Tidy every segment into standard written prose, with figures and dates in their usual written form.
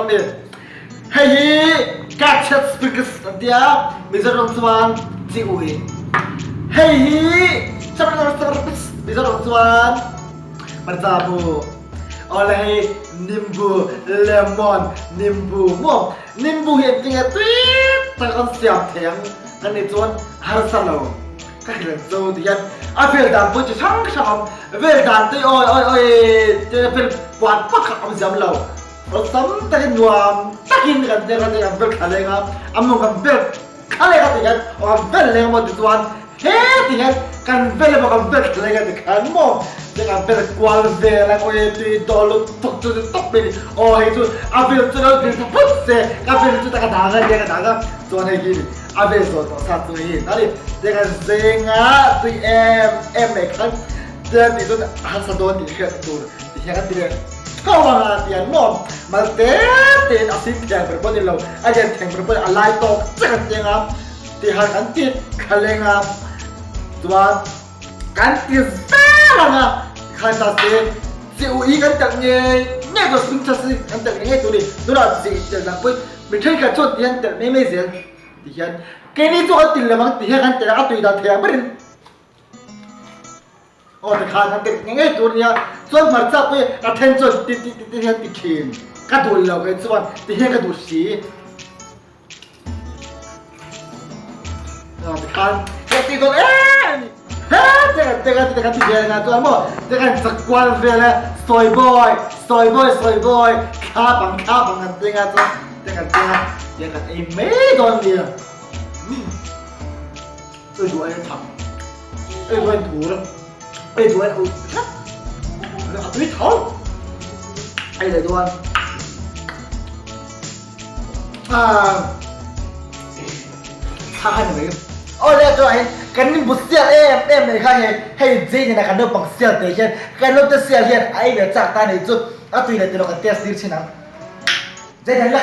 ni. Hei hi Gadget Speakers an tia, Mizoram chuan chi ui. Hei hi Mizoram chuan hmarcha bu. Awle hei nimbu, lemon, nimbu maw? Nimbu hi engtin nge tui tak an siam thei ang kan nih chuan harsa lo. Ka hrilh ang chu ti hian a vel dan pawh chi hrang hrang a awm. Vel dan te awi awi awi te vel puan vak kha a awm ziam lo. Awlsam takin nuam takin kan tel a kan vel thla leng a, a mawng kan vel thla leng a ti hian aw kan vel leng emaw ti chuan he ti hian kan vel emaw kan vel thla leng a ti khan maw te kan vel kual vel a awi tui dawl lutuk chu ti tawp mai ni aw hei chu a vel chu lo bil tha phut se ka vel chu ta ka dang a nia ka dang a chuan hei hi a vel zawh tawh sa chu hei hi ani te kan zeng a tui em em mai khan te an tih chuan a harsa dawn tih hriat tur ti hian kan ti leh. Tho ang a ti an maw? Mal te tein a sim thiang ber pawh ni lo, a lian thiang ber pawh a lai tawk chiah kan ti ang a, tihan kan ti thla leng a, chuan kan ti zel ang a, tikhan ta se chi ui kan telh ngei ngei tur spring chas hi kan telh ngei ngei tur a ni, tunah chi telh dang pawhin mi thenkhat chuan ti hian telh mai mai zel ti hian keini chu kan ti lo ang ti hian kan telh ang a tui dan thei ang berin. Aw ti khan an tirh ngei ngei tur nia, chuan hmarcha pawh hi a then chuan ti ti ti ti hian ti thin, ka duh lo kei chuan ti hian ka duh si. Aw ti khan he ti dawn em ni, he te kan te kan ti kan ti vel nga chuan maw te kan chak kual vel e, sawi bawi sawi bawi sawi bawi thla bang thla bang kan ti nga chuan te kan ti nga tiang kan ei mai dawn nia. Ei duh aiin thak. Ei duh aiin thur. Ei duh aiin ul tlat. A tui tho. Ei leh duan. Ah. Tha han mai. Aw le chu ahin kan nimbu sial em em mai kha hei hei jei nena kan naupang sial te hian kan naute sial hian a ei ve chak ta nei chu a tui leh tilo kan test tir thin ang. Jei nen le.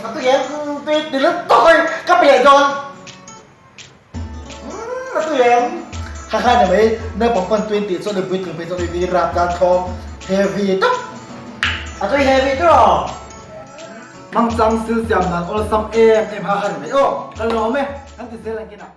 A tui em? Tui ti lutuk a ka pe dawn. A tui em? Kha kha ni mai naupang pawn tui an tih chuan nupui tling phei chuan vi rap dan thlawm heavy tak. A tui heavy tur aw. Mangchang sil siam dan awlsam em em ha ha ni mai aw. Ka lawm e, kan ti zel ang kinah.